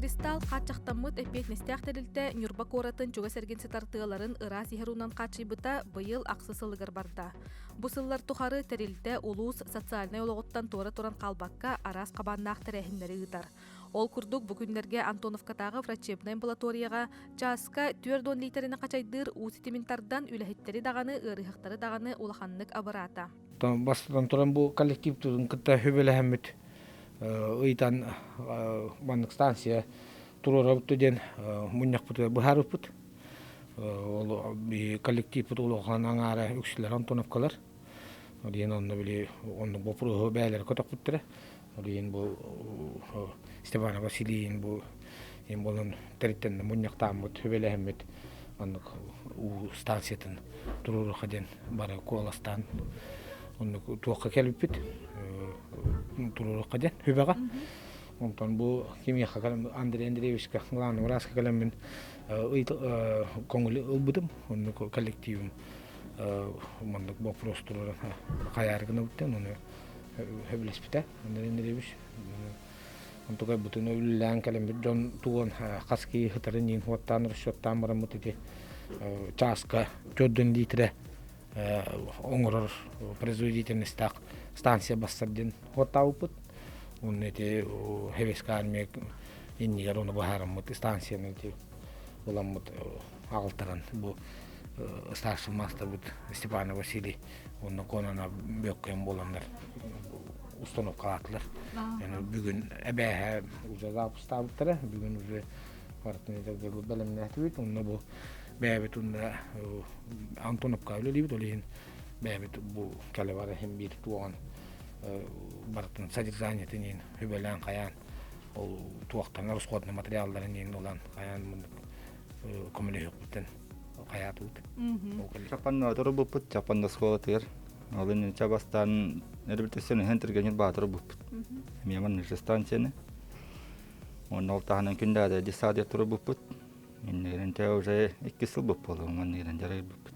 Кристалл хааччахтаммыт эппиэтинэстээх тэрилтэ Ньурба куоратын чугас эргин сытар тыаларын ыраас иһэр уунан хааччыйбыта быйыл ахсыс сылыгар барда. Бу сыллар тухары тэрилтэ улуус социальнай олоҕуттан туора туран хаалбакка араас хабааннаах тэрээһиннэри ыытар. Ол курдук бу күннэргэ Антоновкатааҕы врачебнай амбулаторияҕа чааска 40 лиитэрэни хачайдыыр уу ситимин тардан үлэһиттэри даҕаны, ыарыһахтары даҕаны улаханнык абыраата. Бастатан туран бу коллективтарын кытта сүбэлэһэммит ыйтан маннык станция туруорабыт диэн мунньахпытыгар быһаарбыппыт. Ол коллективпыт улахан аҥаара үксүлэр Антоновкалар. Диэн онно били оннук боппуруоһу бэйэлэрэ көтөхпүттэрэ. Диэн бу Степан Васильевин бу им болон тэриттэн мунньахтааммыт, сүбэлэһэммит оннук уу станциятын туруоруха диэн бары куоластаан оннук туохха кэлбиппит туруоруха диэн сүбэҕэ. Онтон бу кимиэхэ Андрей Андреевичка главный врачка кэлэммин көҥүл ылбытым. Оннук коллективым маннык вопрос туруоран хайаары гынабыттан ону сөбүлэспитэ Андрей Андреевич. Онтукай бутун үлэлээн кэлэммит дьон тугун хас киһи сытарын иин хуоттаан расчеттаан бараммыт ити чааска төрдүн литрэ оҥорор производительностаах станция бассар диэн хуоттаабыппыт. Уонна ити Хевеска армия иннигэр ону быһаараммыт станцияны ити ыламмыт аҕалтаран бу старший маастарбыт Степанов Василий уонна Конона Бөккөм буоланнар установкалаатылар. Бүгүн эбээһэ уже запустаабыттара, бүгүн уже барытын бэлэмнээтибит. Онно бу бэйэбит уонна Антоновка үлэлиибит, ол иһин бэйэбит бу кэлэ бара иһин биир туоҕан барытын содержаниетын иһин үбэлээн хайаан ол туохтан расходный материалларын иһин ылан хайаан көмөлөһүөхпүтүн хайаатыбыт. Чапанна турбуппут, Чапанна оскуолатыгар. Ол иннинэ бастаан реабилитационный центрга баатыр буппут. Эмиэ маннык станцияны. Онно ол таһынан күндээдэ детсадия турбуппут. Иннигинэн уже икки сыл буолла, манныгынан дьарыйбыппыт.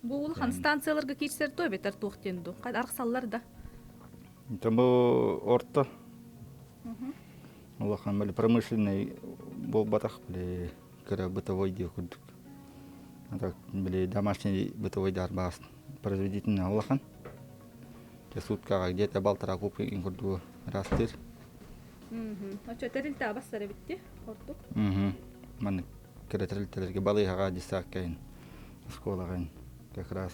Бу улахан станцияларга киирсэр дуо эбэтэр туох диэн дуу? Арахсаллар да? Бу орто. Улахан били промышленный буолбатах били кыра бытовой диye курдук. А били домашний бытовой дарбаас производительный улахан. Те суткаҕа где-то балтара куб курдугу растыр. Оччо тэрилтэ абассар эбитти ордук. Маннык кыра тэрилтэлэргэ балыыһаҕа десаккайын оскуолаҕын как раз.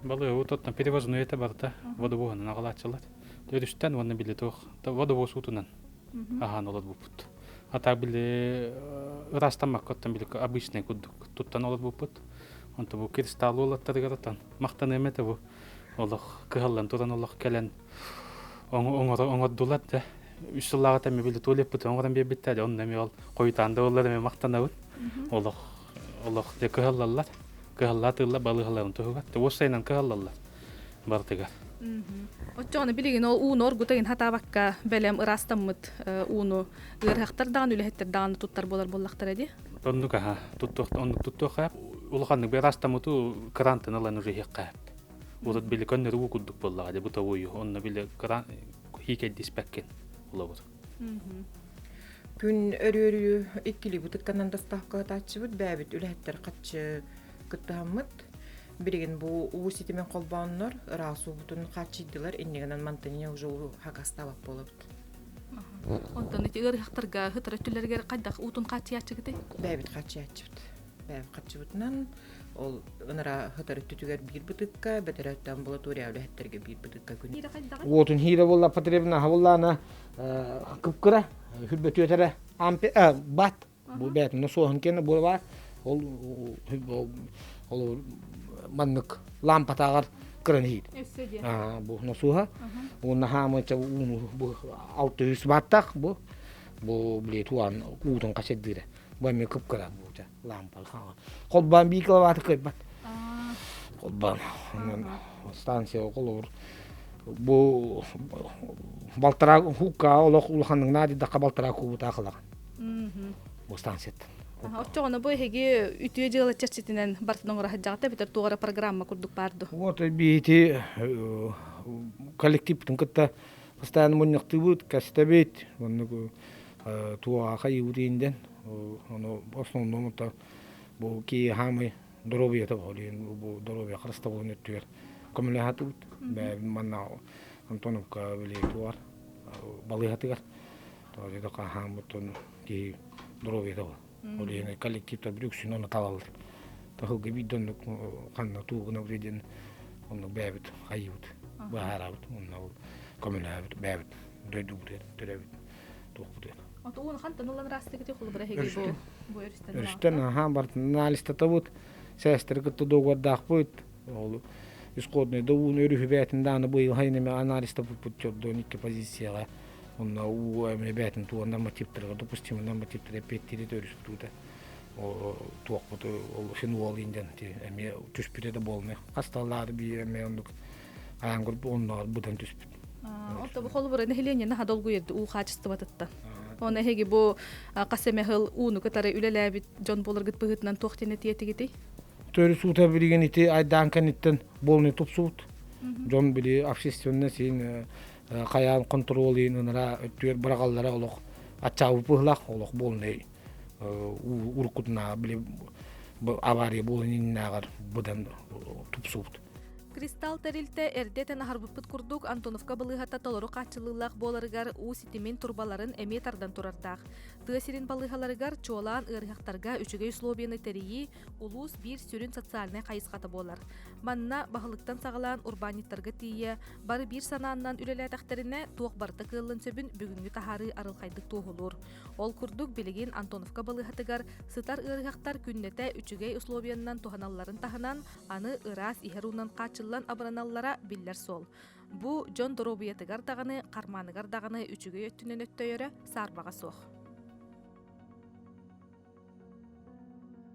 Балыыһа тоттон перевозной это барыта водовоһунан аҕалааччылар. Өрүстэн уонна били туох водовоз уутунан аһаан олорбуппут. А так били ырастаммакка оттон били обычный курдук туттан олорбуппут. Онто бу кристалл уолаттарыгар отон махтаныам этэ бу олох кыһаллан туран олох кэлэн оҥордулар да үс сыллааҕыта эми били туалеппытын оҥорон биэрбиттэр онно эми ол хойутаан да буоллар эми махтанабыт олох олох дьэ кыһаллаллар кыһаллаатыыллар балыыһаларын туһугар уоссайынан кыһаллаллар барытыгар Оччоҕуна билигин ол ууну оргутайын хатаабакка бэлэм ыраастаммыт ууну ыарыһахтар даҕаны үлэһиттэр даҕаны туттар буолар буоллахтара дии. Оннук аха туттуох оннук туттуохха улаханнык ыраастаммыту крантан ылан уже иһиэххэ Урут били көннөрү уу курдук буоллаҕа дии бытовую онно били кран хиикэйдиспэккин олобут. Күн өрүөрүү иккилии бытыктанан доставка ытааччыбыт бээбит үлэһиттэр хаччы кыттыһаммыт. Билигин бу уу ситимин холбооннор ыраас уубутун хааччыйдылар иннигинэн мантыня уже уу хакастаабат буолабыт. Онтон ити ыарыһахтарга ытар өттүлэригэр хайдах уутун хааччыйааччыгытый? Бээбит хааччыйааччыбыт. Бээбит хаччыбытынан ол ынара ытар өттүтүгэр биир бытыкка, бэтэрээттэ амбулатория үлэһиттэргэ биир бытыкка күн. Уотун хиирэ буолла потребнаһа буоллаана кыпкыра хүрбөтүөтэрэ ампе бат бу бээтин суоһун киэнэ бу баар ол ол маннык лампатааҕар кыран иһиир бу носуоһа уонна хаамыча бу 600 баттах бу бу блин туан уутун хасырдыыра бу эмиэ кыпкыра бу лампа холбоон биир киловатты кыайбат холбоон станция холобур бу балтараа хукка олох улаханнык наадыйдахха балтараа кубутаах ылаҕын бу станцияттан Оччоҕуна бу эһиги үтүө дьыала чэрчитинэн бартын оҥоро сылдьаҕыт эбэтэр туох эрэ программа курдук баар дуо? Вот биһити коллективпытын кытта Постоянно мунньахтыыбыт, кэстэбит, оннук туоҕа хайыыбыт иинден. Ону основном это бу кии хаамый доруобуйата бу доруобуйа харыстабылын өттүгэр көмөлөһө Манна Антоновка били туар балыыһатыгар хааммыттан киһи доруобуйата бол. Ол иһин коллективтар бір үксүн оны талалар. Тахылга биир оннук ханна туугуна диэн оннук бэйэбит хайыыбыт, быһаарабыт, онно ол көмөлөһөбүт, бэйэбит дойдубутугар төрөбүт туохпутугар. Ото уун хантан ылан ыраастыгыт холобура эһиги бу бу өрүстэн Өрүстэн аха бартын анализтатабыт, сээстэри кытта договордаахпыт. Ол исходный да ууну өрүһү бээтин дааны быйыл хайын эме анализтаппыт чордон икки позицияга онно уу эме бээтин туон нормативтарга допустимый нормативтар эппиэттири өрүспүтүтэ туохпут ол фенол инден эмиэ түспүтэ да буолмай хасталлаары биир эмиэ оннук айан көрбүт онноор быдан түспүт. Онто бу холобура нэһилиэнньэ наһаа долгуйарды уу хаачыстыбатыттан. Оны эһиги бу хас эмэ сыл ууну кытары үлэлээбит дьон буоларгыт быһыытынан туох диэн этиэтигитий? Төрү суута билигин ити айдаан кэнниттэн буолуну тупсубут. Дьон били общественность иин хайаан контрол иин ынара өттүгэр бырагаллара олох аччаабыт быһылаах олох буолунай уруккутунаа били авария буолун иннинээҕэр быдан тупсубут. Кристалл тэрилтэ эрдэ этэн аһарбыппыт курдук Антоновка балыыһата толору хааччыллыылаах буоларыгар уу ситимин турбаларын эмиэ тардан турардаах. Тыа сирин балыыһаларыгар чуолаан ыарыһахтарга үчүгэй условияны тэрийии улуус биир сүрүн социальнай хайысхата буолар. Манна баһылыктан саҕалаан урбаанньыттарга тиийэ бары биир санааннан үлэлээтэхтэринэ туох барыта кыаллын сөбүн бүгүҥҥү таһаарыы арылхайдык туоһулуур. Ол курдук билигин Антоновка балыыһатыгар сытар ыарыһахтар күннэтэ үчүгэй условиянан туһаналларын таһынан аны ыраас иһэр уунан хааччыллан абыраналлара биллэр суол. Бу дьон доруобуйатыгар даҕаны, хармааныгар даҕаны үчүгэй өттүнэн өттөйөрө саарбаҕа суох.